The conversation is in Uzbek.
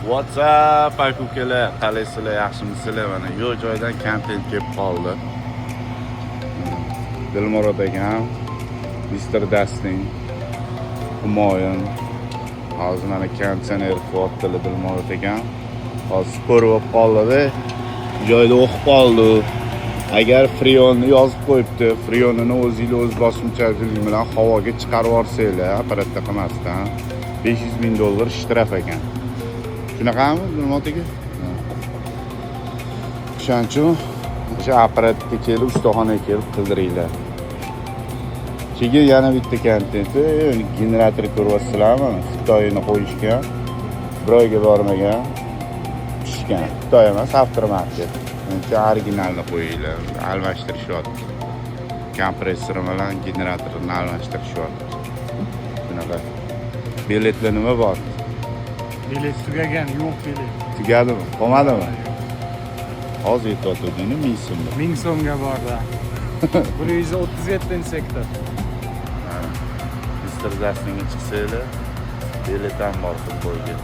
What's up, aka ukalar, qalaysizlar, yaxshimisizlar? Mana yo'q joydan kontent kelib qoldi. Dilmurod akam, Mr. Dustin, Humoyun. Hozir mana konditsioner qilyaptilar Dilmurod akam. Hozir ko'rib bo'lib qoldida, joyda o'qib qoldi. Agar freonni yozib qo'yibdi, freonini o'zinglar o'z bosimchalik bilan havoga chiqarib yuborsanglar, apparatda qilmasdan 500 ming dollar shtraf ekan. Shunaqami, Dilmurod aka? O'shaning uchun o'sha apparatga kelib, ustaxonaga kelib qildiringlar. Keyin yana bitta kontenti, generator ko'ryapsizlarmi? Xitoyni qo'yishgan. Bir oyga bormagan. Pishgan. Xitoy emas, aftermarket. Uncha originalni qo'yinglar, almashtirishyapti. Kompressor bilan generatorni almashtirishyapti. Shunaqa. Biletlar nima bor? Bilet tugagan, yo'q bilet. Tugadimi? Qolmadimi? Hozir aytyotganding 1000 so'mda. 1000 so'mga bordi. 137 sektor. Mr. Dustinga chiqsanglar, bilet ham bor futbolga.